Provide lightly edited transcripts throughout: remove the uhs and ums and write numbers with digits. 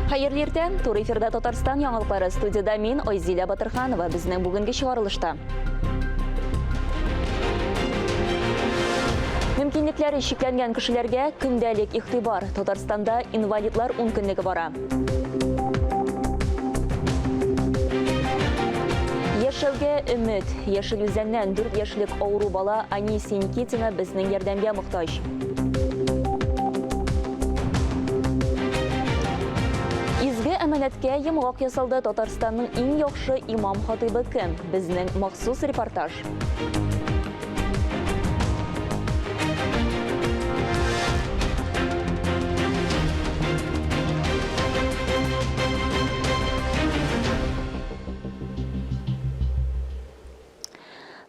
Хәерле иртә! Туры эфирда Татарстан яңалыклары студияда мин Айзилә Батырханова. Безнең бүгенге чыгарылышта. Мөмкинлекләре чикләнгән кешеләргә көндәлек игътибар. Татарстанда инвалидлар ункөнлеге бара. Яшәүгә өмет. Яшел Үзәннән 4 яшьлек авыру бала Анисия Никитина безнең ярдәмгә мохтаҗ. Изге әманәткә йомгак ясалды Татарстанның иң яхшы имам-хатыйбы кем? Безнең махсус репортаж.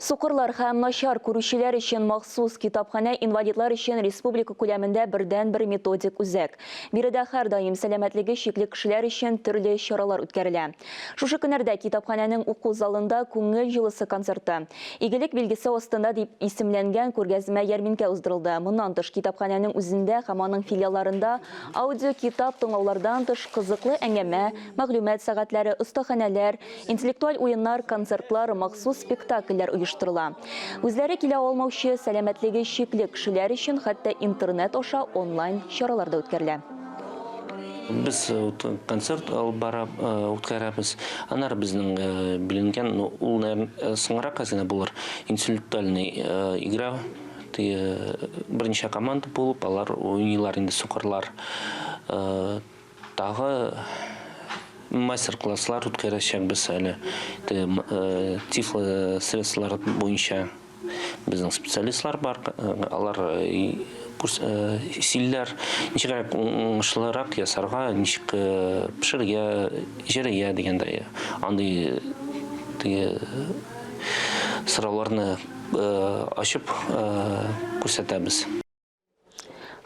Сукырлар һәм начар күрүчеләр өчен махсус китапханә инвалидлар өчен республика күләмендә бердәнбер методик үзәк. Биредә һәрдаим сәламәтлеге чикле кешеләр өчен төрле чаралар үткәрелә. Шушы көннәрдә китапханәнең уку залында Күңел җылысы концерты, Игелек билгесе астында дип исемләнгән күргәзмә-ярминкә уздырылды. Моннан тыш, китапханәнең үзендә һәм аның филиалларында аудиокитап тыңлаулардан тыш, кызыклы әңгәмә, мәгълүмат сәгатьләре, остаханәләр, Интеллектуаль уеннар, концертлар, махсус спектакльләр оештырыла. Үзләре килә алмаучы, сәламәтлеге чикле кешеләр өчен хәтта интернет аша онлайн чаралар да үткәрелә. Без концерт алып бара, үткәрәбез. Аннары безнең беленгән, ну, ул, наверное, соңрак әз генә булыр, интеллектуальный игра, теге берничә команда булып, алар уйныйлар инде сукырлар. Тагы мастер-класслар үткәрәчәкбез әле. Теге тифло средстволар буенча безнең специалистлар бар. Алар сөйлиләр, ничегрәк уңышлырак ясарга, ничек пешерергә, эчәргә дигәндәй. Андый теге сорауларны ачып күрсәтәбез.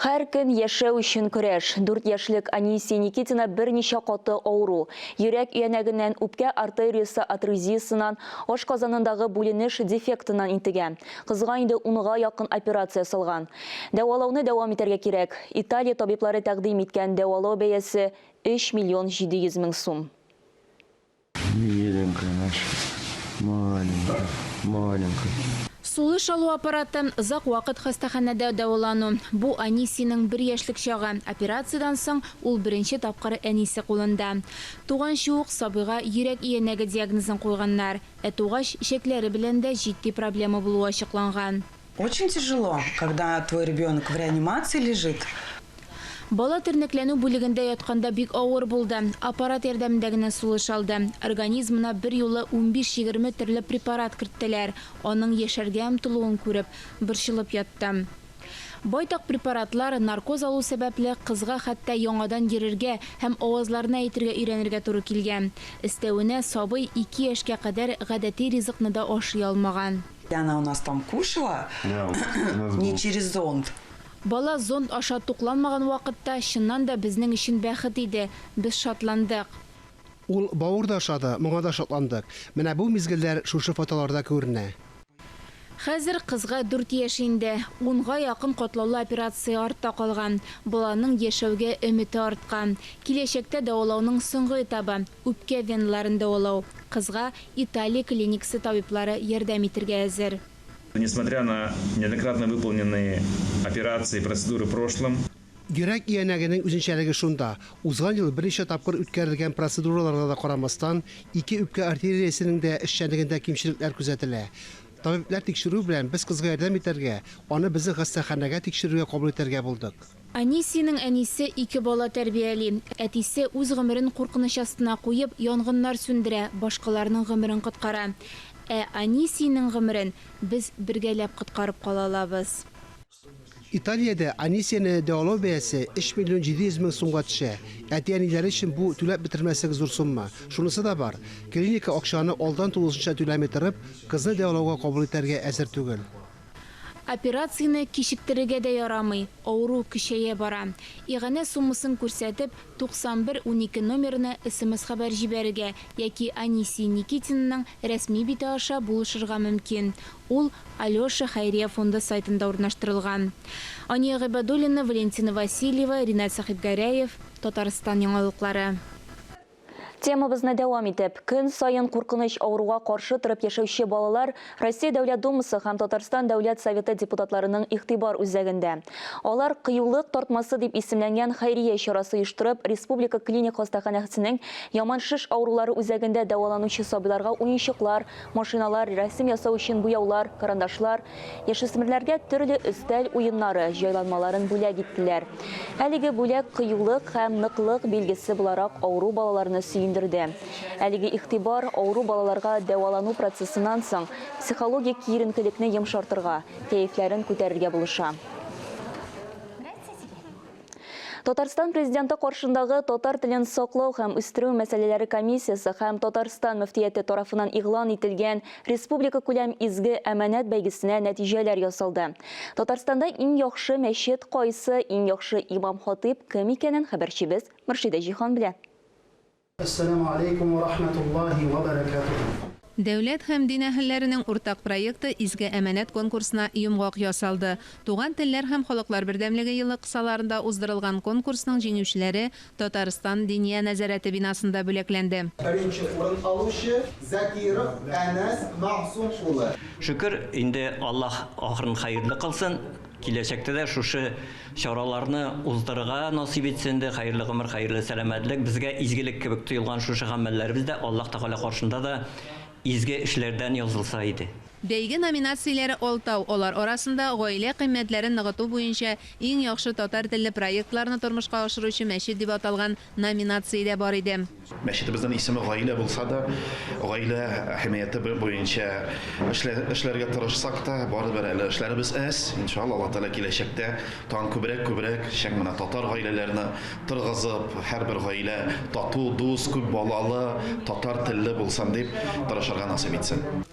Һәр көн яшәү өчен көрәш. Дүрт яшьлек Анисия Никитина берничә каты авыру, йөрәк өянәгеннән, үпкә артериясе атрезиясеннән, ашказанындагы бүленеш дефектыннан интегә. Кызга инде унга якын операция ясалган. Дәвалауны дәвам итәргә кирәк. Италия табиблары тәкъдим иткән дәвалау бәясе, 3 миллион 700 мең сум. Миленькая наша, маленькая, маленькая. Сулыш алу аппараты, озак вакыт хастаханәдә дәвалану. Бу Анисиянең бер яшьлек чагы. Операциядән соң ул беренче тапкыр әнисе кулында. Туганчы ук сабыйга йөрәк өянәге диагнозын куйганнар. Ә тугач, эчәкләре белән дә җитди проблема булуы ачыкланган. Очень тяжело, когда твой ребенок в реанимации лежит. Бала тернәкләнү бүлегендә ятканда бик авыр булды. Аппарат ярдәмендә генә сулыш алды. Организмына берьюлы унбиш-егерме төрле препарат керттеләр. Аның яшәргә омтылуын күреп, борчылып яттым. Байтак препаратлар, наркоз алу сәбәпле, кызга хәтта яңадан йөрергә һәм авазларны әйтергә өйрәнергә туры килгән. Өстәвенә, сабый ике яшькә кадәр гадәти ризыкны да ашый алмаган. И она у нас там кушала не через зонд. Бала зонд аша тукланмаган вакытта, чыннан да безнең өчен бәхет иде, без шатландык. Ул бавыр да ашады, моңа да шатландык. Менә бу мизгелләр шушы фотоларда күренә. Хәзер кызга дүрт яшь инде. Унга якын катлаулы операция артта калган. Баланың яшәүгә өмете арткан. Киләчәктә дәвалауның соңгы этабы, үпкә веналарын дәвалау. Кызга Италия клиникасы табиблары ярдәм итергә әзер. Несмотря на неоднократно выполненные операции и процедуры в прошлом. Йөрәк өянәгенең үзенчәлеге шунда, узган ел берничә тапкыр үткәрелгән процедураларга да карамастан, ике үпкә артериясенең дә эшчәнлегендә кимчелекләр күзәтелә. Табиблар тикшерүе белән без кызга ярдәм итәргә, аны безнең хастаханәгә тикшерергә кабул итәргә булдык. Анисиянең әнисе ике бала тәрбияли. Әтисе үз гомерен куркыныч астына куеп, янгыннар сүндерә, башкаларның гомерен коткара. Ә Анисиянең гомерен без бергәләп коткарып кала алабыз. Италиядә Анисияне дәвалау бәясе 3 миллион 700 мең сумга төшә. Әти-әниләре өчен бу түләп бетермәслек зур сумма. Шунысы да бар, клиника акчаны алдан тулысынча түләми торып, кызны дәвалауга кабул итәргә әзер түгел. Операцияне кичектерергә дә ярамый, авыру көчәя бара. Иганә суммасын күрсәтеп, 91 12 номерына смс-хәбәр җибәрергә яки Анисия Никитинаның рәсми бите аша булышырга мөмкин. Ул Алеша хәйрия фонды сайтында урнаштырылган. Ания Гыйбадуллина, Валентина Васильева, Ринат Сәхибгәрәев. Татарстан яңалыклары. Темабызны дәвам итеп, көн саен куркыныч авыруга каршы торып яшәүче балалар Россия Дәүләт Думасы һәм Татарстан Дәүләт Советы депутатларының игътибар үзәгендә. Алар Кыюлык тартмасы дип исемләнгән хәйрия чарасы оештырып, Республика клиник хастаханәсенең яман шеш авырулары үзәгендә дәваланучы сабыйларга уенчыклар, машиналар, рәсем ясау өчен буяулар, карандашлар, яшүсмерләргә төрле өстәл уеннары җайланмаларын бүләк иттеләр. Әлеге бүләк кыюлык һәм ныклык билгесе буларак авыру балаларны сөендерде. Әлеге игътибар авыру балаларга дәвалану процессыннан соң психологик киеренкелекне йомшартырга, кәефләрен күтәрергә булыша. Татарстан Президенты каршындагы татар телен саклау һәм үстерү мәсьәләләре комиссиясе һәм Татарстан мөфтияте тарафыннан игълан ителгән Республикакүләм Изге әманәт бәйгесенә нәтиҗәләр ясалды. Татарстанда иң яхшы мәчет кайсы, иң яхшы имам-хатыйб кем икәнен хәбәрчебез Мөршидә Җиһан белә. Әссәламү аләйкүм вә рахмәтуллаһи вә бәрәкәтүһү. Дәүләт һәм дин әһелләренең уртак проекты Изге әманәт конкурсына йомгак ясалды. Туган телләр һәм халыклар бердәмлеге елы кысаларында уздырылган конкурсның җиңүчеләре Татарстан Диния нәзарәте бинасында бүләкләнде. Беренче урын алучы, Закиров Әнәс Мәгъсум улы. Шөкер, инде Аллаһ ахырын хәерле кылсын, киләчәктә дә шушы чараларны уздырырга насыйп итсен инде, хәерле гомер, хәерле сәламәтлек. Безгә изгелек кебек тоелган шушы гамәлләребез дә Аллаһ Тәгалә каршында да изге эшләрдән язылса иде. Бәйге номинацияләре алтау, алар арасында Гаилә кыйммәтләрен ныгыту буенча иң яхшы татар телле проектларны тормышка ашыручы мәчет дип аталган номинация дә бар иде. Мәчетебезнең исеме Гаилә булса да, гаилә әһәмияте буенча эшләргә тырышсак та, барыбер әле эшләребез әз. Иншалла, Алла Тәгалә киләчәктә тагын күбрәк, күбрәк чын менә татар гаиләләрне торгызып, һәрбер гаилә тату, дус, күп балалы, татар телле булсын дип тырышырга насыйп итсен.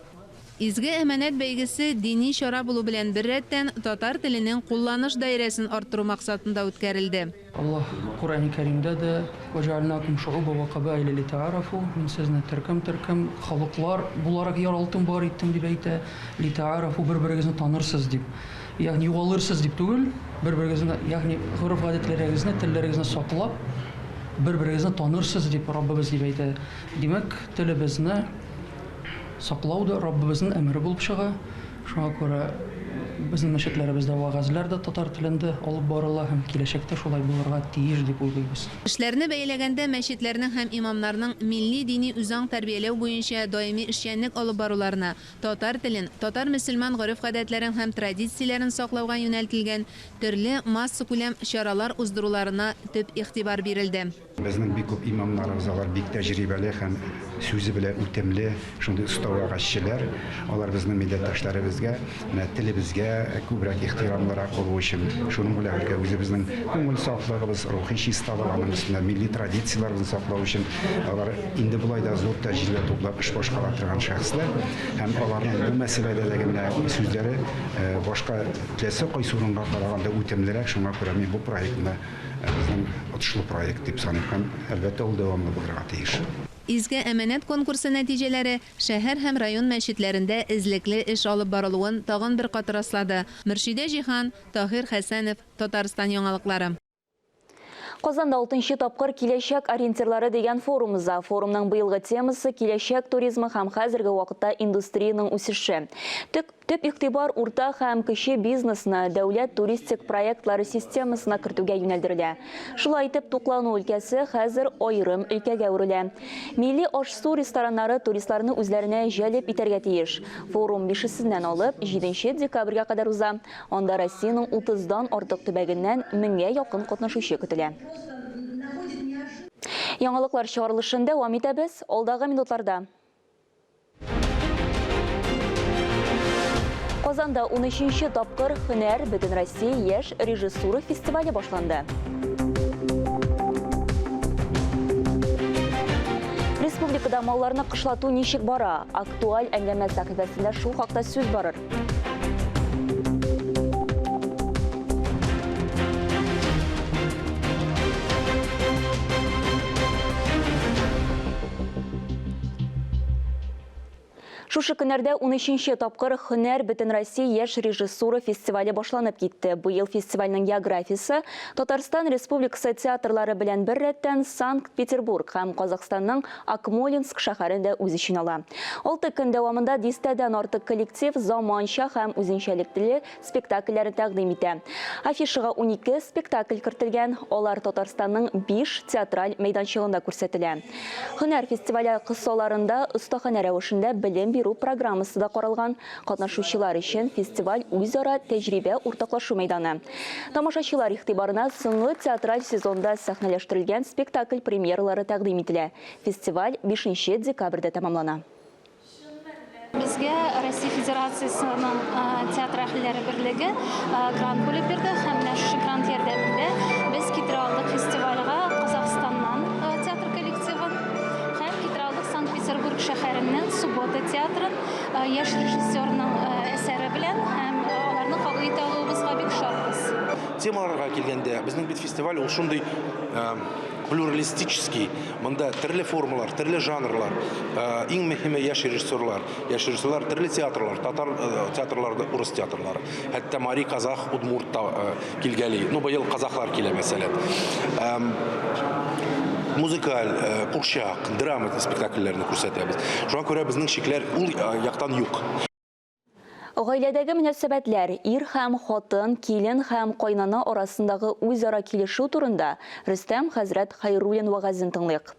Изге әманәт бәйгесе дини чара булу белән беррәттән, татар теленең кулланыш даирәсен арттыру максатында үткәрелде. Аллаһ Коръәни Кәримдә дә, Вәҗәгальнакум шугуба вә кабаилә литәгарафу, Мин сезне төркем-төркем халыклар буларак яралттым, бар иттем, дип әйтә. Литәгарафу, бер-берегезне танырсыз дип. Ягъни югалырсыз дип түгел, бер-берегезне, ягъни гореф-гадәтләрегезне, телләрегезне саклап, бер-берегезне танырсыз дип Раббыбыз дип әйтә. Димәк, телебезне Саклау да Раббыбызның әмере булып чыга. Шуңа күрә безнең мәчетләребездә вәгазьләр дә татар телендә алып барыла һәм киләчәктә шулай булырга тиеш дип уйлыйбыз. Эшләрне бәяләгәндә мәчетләрнең һәм имамнарның милли-дини үзаң тәрбияләү буенча даими эшчәнлек алып баруларына, татар телен, татар-мөселман гореф-гадәтләрен һәм традицияләрен саклауга юнәлтелгән төрле массакүләм чаралар уздыруларына төп игътибар бирелде. Безнең бик күп имамнарыбыз, алар бик тәҗрибәле һәм сүзе белән үтемле, шундый оста вәгазьчеләр. Алар безнең милләттәшләребезгә, менә телебезгә күбрәк ихтирамлырак булу өчен, шуның белән бергә үзебезнең күңел сафлыгыбыз, рухи чисталык, аның өстенә милли традицияләребезне саклау өчен алар инде болай да зур тәҗрибә туплап эш башкара торган шәхесләр һәм аларның бу мәсьәләдәге менә сүзләре башка теләсә кайсы урынга караганда үтемлерәк, шуңа күрә мин бу проектны Безнең отышлы проект дип саныйм һәм, әлбәттә, ул дәвамлы булырга тиеш. Изге әманәт конкурсы нәтиҗәләре шәһәр һәм район мәчетләрендә эзлекле эш алып барылуын тагын бер кат раслады. Мөршидә Җиһан, Таһир Хәсәнов, Татарстан яңалыклары. Казанда алтынчы тапкыр Киләчәк ориентирлары дигән форум уза. Форумның быелгы темасы, киләчәк туризмы һәм хәзерге вакытта индустриянең үсеше. Төп Төп игътибар урта һәм кече бизнесны дәүләт туристик проектлары системасына кертүгә юнәлдерелә. Шулай итеп, туклану өлкәсе хәзер аерым өлкәгә әверелә. Милли аш-су рестораннары туристларны үзләренә җәлеп итәргә тиеш. Форум бишесеннән алып, җиденче декабрьгә кадәр уза. Анда Россиянең утыздан артык төбәгеннән меңгә якын катнашучы көтелә. Яңалыклар чыгарылышын дәвам итәбез. Алдагы минутларда. Казанда 13 тапкыр Һөнәр Бөтенроссия яшь режиссура фестивале башланды. Республикада малларны кышлату ничек бара? Актуаль әңгәмә сәхифәсендә шул хакта сүз барыр. Шушы көннәрдә унөченче тапкыр Һөнәр Бөтенроссия яшь режиссура фестивале башланып китте. Быел фестивальнең географиясе Татарстан Республикасы театрлары белән беррәттән Санкт-Петербург һәм Казахстанның Акмолинск шәһәрен дә үз эченә ала. Алты көн дәвамында дистәдән артык коллектив заманча һәм үзенчәлекле спектакльләрен тәкъдим итә. Афишага 12 спектакль кертелгән, алар Татарстанның биш театраль мәйданчыгында күрсәтелә. Һөнәр фестивале кысаларында остаханә рәвешендә белем бирү программасы да каралган. Катнашучылар өчен фестиваль үзара тәҗрибә уртаклашу мәйданы. Тамашачылар игътибарына соңгы театраль сезонда сәхнәләштерелгән спектакль премьералары тәкъдим ителә. Фестиваль бишенче декабрьдә тәмамлана. Безгә Россия Федерациясенең театр әһелләре берлеге грант бүлеп бирде һәм менә шушы грант ярдәмендә без китерә алдык фестивальгә Казахстаннан театр коллективын һәм китерә алдык Санкт-Петербург шәһәреннән Суббота театрын яшь режиссерның әсәре белән һәм аларны кабул итә алуыбызга бик шатбыз. Темаларга килгәндә, безнең бит фестиваль ул шундый плюралистический, монда төрле формалар, төрле жанрлар, э, иң мөһиме яшь режиссерлар, яшь режиссерлар төрле театрлар, татар э, театрлары, урыс театрлары, хәтта мари, казах, удмурт та э, килгәли. Ну, быел казахлар килә, мәсәлән. Музыкаль, курчак, драма спектакльләрне күрсәтәбез. Шуңа күрә безнең чикләр ул яктан юк. Гаиләдәге мөнәсәбәтләр, ир һәм хатын, килен һәм кайнана арасындагы үзара килешү турында Рөстәм хәзрәт Хәйруллин вәгазен тыңлыйк.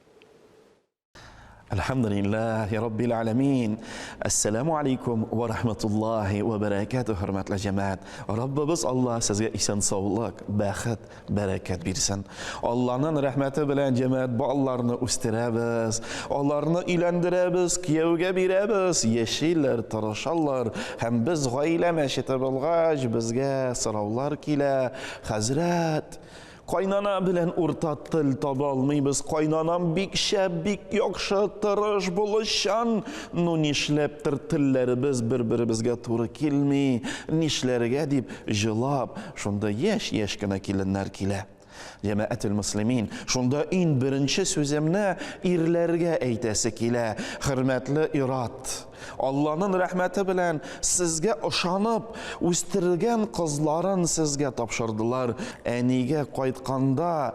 Әлхәмдүлилләһи раббил аләмин. Әссәламү алейкум вә рахматуллаһи вә бәрәкәтүһ, хөрмәтле җәмәгать. Раббыбыз Аллаһ сезгә исән-саулык, бәхет, Бәрәкәт бирсен. Алланың рәхмәте белән җәмәгать балаларны үстерәбез, аларны өйләндерәбез, кияүгә бирәбез, яшиләр, тырышалар. Һәм без гаилә мәчете булгач, безгә сораулар килә. Хәзрәт, кайнана белән урта тел таба алмыйбыз. Кайнанам бик шәп, бик яхшы, тырыш, булышчан. Ну нишләптер телләребез бер-беребезгә туры килми. Нишләргә дип җылап, шунда яшь-яшь кенә киленнәр килә. Җәмәгател мөслимин, шунда иң беренче сүземне ирләргә әйтәсе килә, хөрмәтле ир-ат, Алланың рәхмәте белән сезгә ышанып, үстергән кызларын сезгә тапшырдылар. Әнигә кайтканда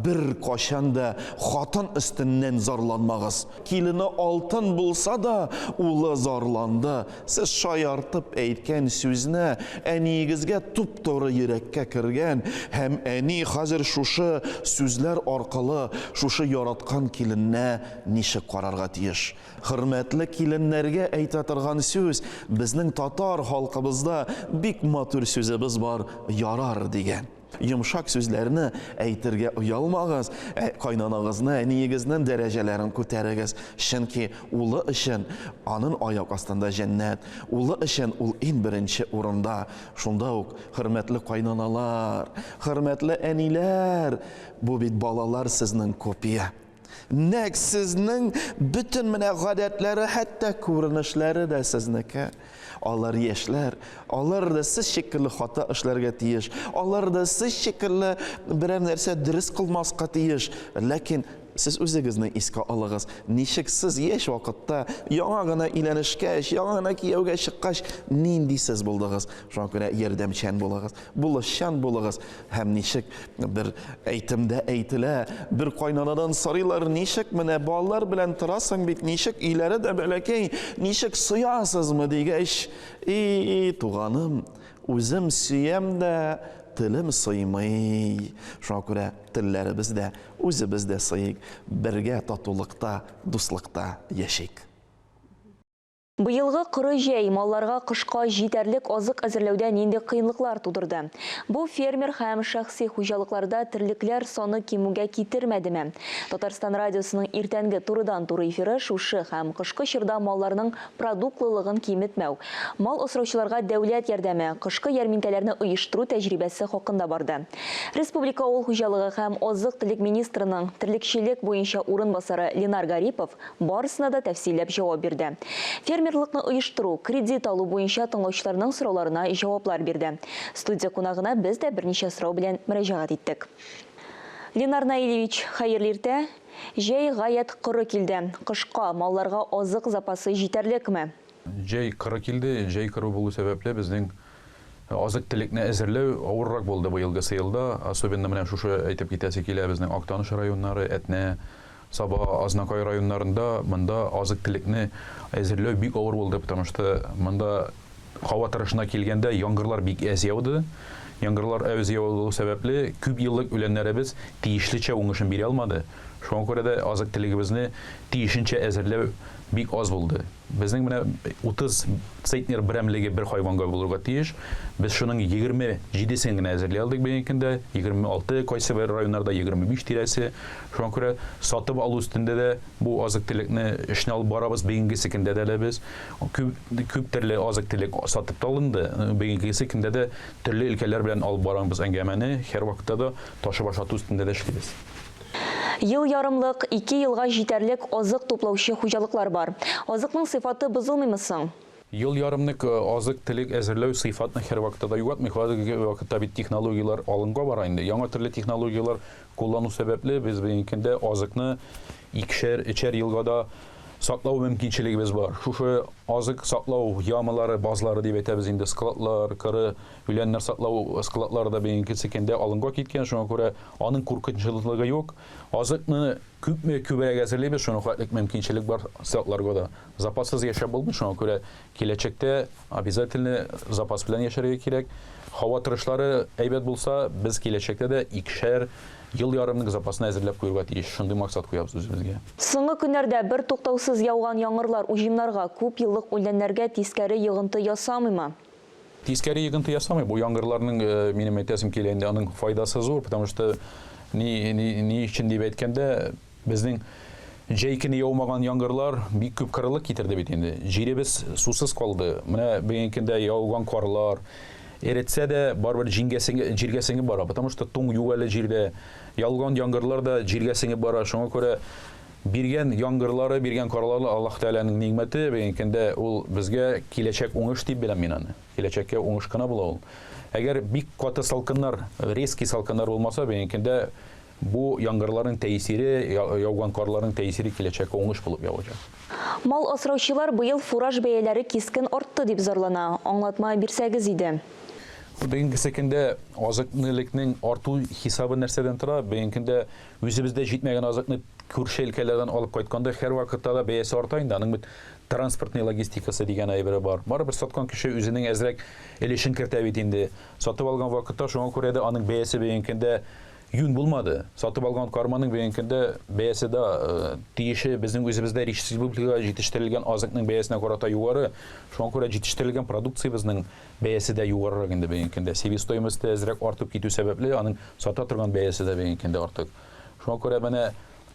беркайчан да хатын өстеннән зарланмагыз. Килене алтын булса да, улы зарланды. Сез шаяртып әйткән сүзне әниегезгә туп-туры йөрәккә кергән һәм әни хәзер шушы сүзләр аркылы шушы яраткан килененә ничек карарга тиеш? Хөрмәтле киленнәргә әйтә торган сүз, безнең татар халкыбызда бик матур сүзебез бар, ярар дигән. Йомшак сүзләрне әйтергә оялмагыз, ә кайнанагызны, әниегезнең дәрәҗәләрен күтәрегез, чөнки улы өчен анын аяк астында җәннәт, улы өчен ул иң беренче урында. Шунда ук, хөрмәтле кайнаналар, хөрмәтле әниләр, бу бит балалар сезнең копия. Нәкъ сезнең бөтен менә гадәтләре, хәтта күренешләре дә сезнеке. Алар яшьләр, алар да сез шикелле хата эшләргә тиеш, алар да сез шикелле берәр нәрсә дөрес кылмаска тиеш. Ләкин сез үзегезне искә алыгыз, ничек сез яшь вакытта, яңа гына өйләнешкәч, яңа гына кияүгә чыккач, нинди сез булдыгыз? Шуңа күрә ярдәмчән булыгыз, булышчан булыгыз. Һәм ничек бер әйтемдә әйтелә, бер кайнанадан сорыйлар, ничек менә балалар белән торасың бит, ничек өйләре дә бәләкәй, ничек соясызмы дигәч, и, туганым, үзем сөям дә, телем сыймый. Шуңа күрә телләребез дә, үзебез дә сыйыйк, бергә татулыкта, дуслыкта яшик. Быелгы коры җәй малларга кышка җитәрлек азык әзерләүдә нинди кыенлыклар тудырды? Бу фермер һәм шәхси хуҗалыкларда терлекләр саны кимүгә китермәдеме? Татарстан радиосының иртәнге турыдан-туры эфиры шушы һәм кышкы чорда малларның продуктлылыгын киметмәү, мал асраучыларга дәүләт ярдәме, кышкы ярминкәләрне оештыру тәҗрибәсе хакында барды. Республика авыл хуҗалыгы һәм азык-төлек министрының терлекчелек буенча урынбасары Ленар Гарипов Барысына да тәфсилләп җавап бирде. Фермерлыкны оештыру, кредит алу буенча тыңлаучыларның сорауларына җаваплар бирде. Студия кунагына без дә берничә сорау белән мөрәҗәгать иттек. Ленар Наилевич, хәерле иртә. Җәй гаять коры килде. Кышка малларга азык запасы җитәрлекме? Җәй коры килде. Җәй коры булу сәбәпле, безнең азык-төлекне әзерләү авыррак булды быелгысы елда. Особенно менә шушы әйтеп китәсе килә, безнең Актаныш районнары, Әтнә, Саба, Азнакай районнарында монда азык-төлекне әзерләү бик авыр булды, потому что монда һава торышына килгәндә яңгырлар бик әз яуды. Яңгырлар әз яву сәбәпле, күп еллык үләннәребез тиешлечә уңышын бирә алмады. Шуңа күрә дә азык-төлегебезне тиешенчә әзерләү бик аз булды. Безнең менә 30 центнер берәмлеге бер хайванга булырга тиеш. Без шуның 27-сен генә әзерли алдык бүгенге көндә. 26, кайсы бер районнарда 25 тирәсе. Шуңа күрә сатып алу өстендә дә бу азык-төлекне эшне алып барабыз. Бүгенгесе көндә дә әле без күп, күп төрле азык-төлек сатып та алынды. Бүгенгесе көндә дә төрле өлкәләр белән алып барабыз әңгәмәне. Һәрвакытта да ташып ашату өстендә дә эшлибез. Ел ярымлык, ике елга җитәрлек азык туплаучы хуҗалыклар бар. Азыкның сыйфаты бозылмыймы соң? Ел ярымлык азык-төлек әзерләү сыйфатны һәрвакытта да югалтмый. Хәзерге вакытта бит технологияләр алынга бара инде. Яңа төрле технологияләр куллану сәбәпле, без бүгенге көндә азыкны икешәр, өчәр елга да саклау мөмкинчелегебез бар. Шушы азык саклау ямалары, базлары дип әйтәбез инде, складлар, коры үләннәр саклау складлары да бүгенге көндә алынга киткән. Шуңа күрә Аның куркынычсызлыгы юк. Азыкны күпме күбрәк әзерлибез, шуның хәтлек мөмкинчелек бар сакларга да. Запассыз яшәп булмый, шуңа күрә киләчәктә обязательно запас белән яшәргә кирәк. Һава торышлары әйбәт булса, без киләчәктә дә икешәр ел ярымлык запасны әзерләп куерга тиеш. Шундый максат куябыз үзебезгә. Соңгы көннәрдә бертуктаусыз яуган яңгырлар уҗымнарга, күпьеллык үләннәргә тискәре йогынты ясамыймы? Тискәре йогынты ясамый. Бу яңгырларның, минем әйтәсем килә инде, аның файдасы зур, потому что ни, ни, ни өчен дип әйткәндә, безнең җәй көне яумаган яңгырлар бик күп кырылык китерде бит инде. Җиребез сусыз калды. Менә бүгенге көндә яуган карлар эретсә дә, барыбер җиңгә сеңе, җиргә сеңеп бара, потому что туң юк әле җирдә. Яуган яңгырлар да җиргә сеңеп бара. Шуңа күрә Биргән яңгырлары, биргән карлары Аллаһ Тәгаләнең нигъмәте, бүгенге көндә ул безгә киләчәк уңыш дип беләм мин аны. Киләчәккә уңыш кына була ул. Әгәр бик каты салкыннар, резкий салкыннар булмаса, бүгенге көндә бу яңгырларның тәэсире, яуган карларның тәэсире киләчәккә уңыш булып явачак. Мал асраучылар быел фураж бәяләре кискен артты дип зарлана. Аңлатма бирсәгез иде. Бүгенгесе көндә азык-төлекнең арту хисабы нәрсәдән тора? Бүгенге көндә Үзебездә җитмәгән азыкны күрше өлкәләрдән алып кайтканда һәрвакытта да бәясе арта инде, аның бит транспортный логистикасы дигән әйбере бар. Барыбер саткан кеше үзенең әзрәк өлешен кертә бит инде. Сатып алган вакытта шуңа күрә дә аның бәясе бүгенге көндә юнь булмады. Сатып алган карманың бүгенге көндә бәясе дә тиеше безнең үзебездә республикада җитештерелгән азыкның бәясенә карата югары. Шуңа күрә җитештерелгән продукциябезнең Бәясе дә югарырак инде бүгенге көндә. Себестоимость әзрәк артып китү сәбәпле, аның сата торган бәясе дә бүгенге көндә артык. Шуңа күрә менә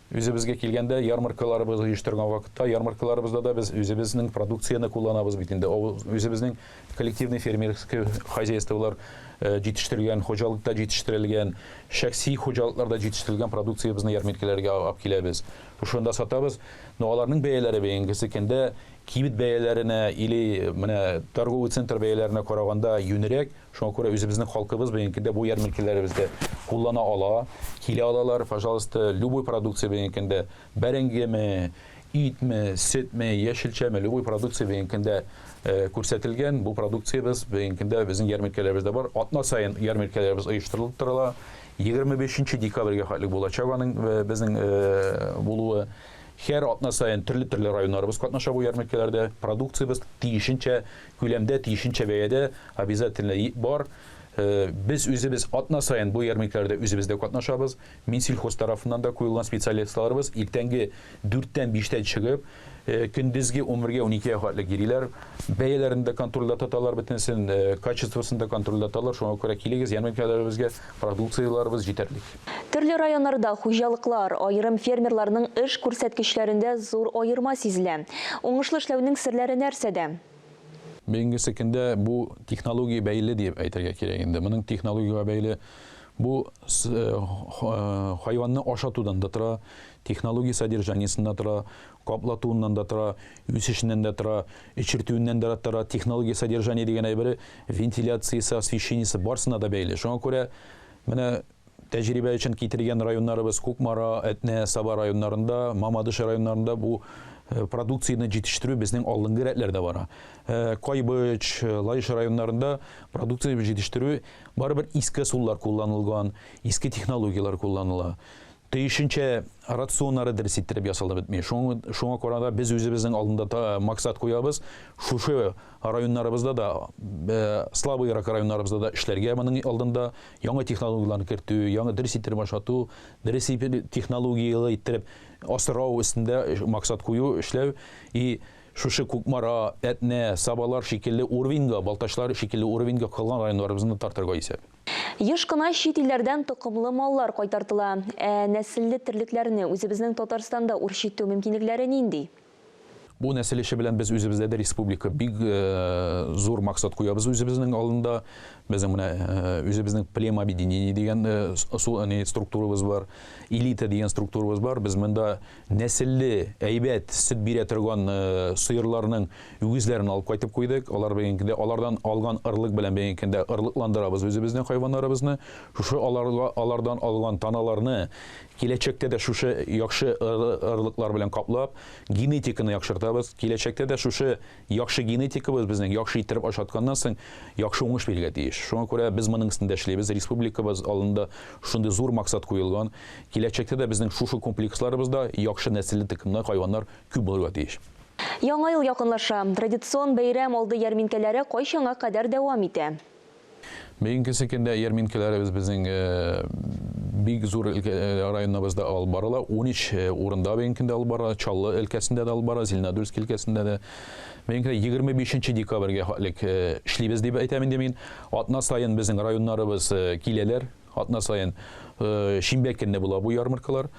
үзебезгә килгәндә, ярмаркаларыбыз оештырган вакытта, ярмаркаларыбызда да без үзебезнең продукцияне кулланабыз бит инде. Үзебезнең коллективный фермерский хозяйстволар җитештерелгән, хуҗалыкта җитештерелгән, шәхси хуҗалыкларда җитештерелгән продукциябезне ярминкәләргә алып киләбез. Шушында сатабыз. Но аларның бәяләре бүгенгесе көндә Кибет бәяләренә или менә торговый центр бәяләренә караганда юньрәк, шуңа күрә үзебезнең халкыбыз бүгенге көндә бу ярминкәләребездә куллана ала, килә алалар, пожалуйста, любой продукция бүгенге көндә, бәрәңгеме, итме, сөтме, яшелчәме, любой продукция бүгенге көндә күрсәтелгән, бу продукциябез бүгенге көндә безнең ярминкәләребездә бар. Атна саен ярминкәләребез оештырылып торыла. 25 декабрьгә хәтле булачак аның безнең булуы. Һәр атна саен төрле-төрле районнарыбыз катнаша бу ярминкәләрдә. Продукциябез тиешенчә күләмдә, тиешенчә бәядә обязательно бар. Без үзебез атна саен бу ярминкәләрдә үзебез дә катнашабыз. Минсельхоз тарафыннан да куелган специалистларыбыз иртәнге дүрттән, биштән чыгып, көндезге унбергә, уникегә хәтле йөриләр. Бәяләрен дә контрольдә тоталар бөтенесен, качествосын да контрольдә тоталар. Шуңа күрә килегез ярминкәләребезгә, продукцияләребез җитәрлек. Төрле районнарда хуҗалыклар, аерым фермерларның эш күрсәткечләрендә зур аерма сизелә. Уңышлы эшләүнең серләре нәрсәдә? Бүгенгесе көндә бу технология бәйле диеп әйтергә кирәк инде. Моның технологиягә бәйле бу хайванны ашатудан да тора, технология содержаниесеннән тора, каплатуыннан да тора, үсешеннән дә тора, эчертүеннән дә тора, технология содержание дигән әйбере, вентиляциясе, освещениесе барысына да бәйле. Шуңа күрә менә тәҗрибә өчен китергән районнарыбыз Кукмара, Әтнә, Саба районнарында, Мамадыш районнарында бу продукцияне җитештерү безнең алдынгы рәтләрдә бара. Кайбыч, Лаеш районнарында продукция җитештерү барыбер иске ысуллар кулланылган, иске технологияләр кулланыла. Тиешенчә рационнары дөрес иттереп ясалып бетми. Шуңа күрә дә без үзебезнең алдында максат куябыз, шушы районнарыбызда да, слабыйрак районнарыбызда да эшләргә моның алдында яңа технологияләрне кертү, яңа дөрес иттереп ашату, дөрес технологияле иттереп асрау өстендә максат кую, эшләү и шушы Кукмара, Әтнә, Сабалар шикелле уровеньга, Балтачлар шикелле уровеньга калган районнарыбызны тартырга исәп. Еш кына чит илләрдән токымлы маллар кайтартыла. Ә нәселле терлекләрне үзебезнең Татарстанда үрчетү мөмкинлекләре нинди? Бу нәсел эше белән без үзебездә дә республика бик зур максат куябыз үзебезнең алдында. Безнең менә үзебезнең племобъединение дигән структурабыз бар, элита дигән структурабыз бар. Без монда нәселле, әйбәт сөт бирә торган сыерларның үгезләрен алып кайтып куйдык. Алар бүгенге көндә алардан алган ырлык белән бүгенге көндә ырлыкландырабыз үзебезнең хайваннарыбызны. Шушы аларга алардан алган таналарны киләчәктә дә шушы яхшы ырлыклар белән каплап, Генетиканы яхшыртабыз. Киләчәктә дә шушы яхшы генетикабыз безнең яхшы иттереп ашатканнан соң яхшы уңыш бирергә тиеш. Шуңа күрә без моның өстендә эшлибез. Республикабыз алдында шундый зур максат куелган. Киләчәктә дә безнең шушы комплексларыбызда яхшы нәселле токымлы хайваннар күп булырга тиеш. Яңа ел якынлаша. Традицион бәйрәм алды ярминкәләре кайчанга кадәр дәвам итә? Бүгенгесе көндә ярминкәләребез безнең бик зур районыбызда алып барыла. 13 урында бүгенге көндә алып барыла. Чаллы өлкәсендә дә алып бара, Зеленодольск өлкәсендә дә. Бүгенге көндә 25 декабрьгә хәтлек эшлибез дип әйтәм инде мин. Атна саен безнең районнарыбыз киләләр. Атна саен шимбә көнне була бу ярмаркалар.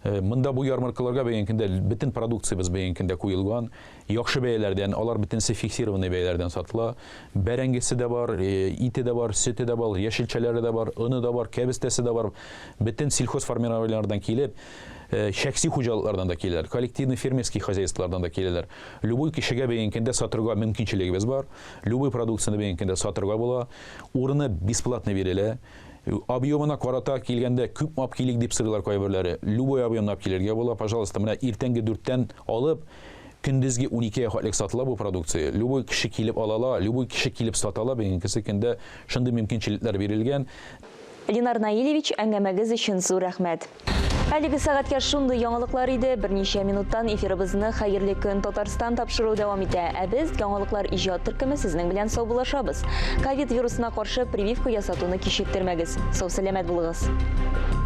Монда бу ярмаркаларга бүгенге көндә бөтен продукциябез бүгенге көндә куелган. Яхшы бәяләрдән, алар бөтенесе фиксированный бәяләрдән сатыла. Бәрәңгесе дә бар, ите дә бар, сөте дә бар, яшелчәләре дә бар, оны да бар, кәбестәсе дә бар. Бөтен сельхозформированиеләрдән килеп, шәхси хуҗалыклардан да киләләр, коллективный фермерский хозяйстволардан да киләләр. Любой кешегә бүгенге көндә сатырга мөмкинчелегебез бар. Любой продукцияне бүгенге көндә сатырга була. Урыны бесплатно бирелә. Объемына карата килгәндә күпме алып килик дип сорыйлар кайберләре. Любой объемны алып килергә була, пожалуйста. Менә иртәнге дүрттән алып, көндезге уникегә хәтлек сатыла бу продукция. Любой кеше килеп ала ала, любой кеше килеп сата ала. Бүгенгесе көндә шундый мөмкинчелекләр бирелгән. Ленар Наилевич, әңгәмәгез өчен зур рәхмәт. Әлеге сәгатькә шундый яңалыклар иде. Берничә минуттан эфирыбызны Хәерле көн, Татарстан тапшыруы дәвам итә. Ә без, Яңалыклар иҗат төркеме, сезнең белән саубуллашабыз. Ковид вирусына каршы прививка ясатуны кичектермәгез. Сау-сәламәт булыгыз.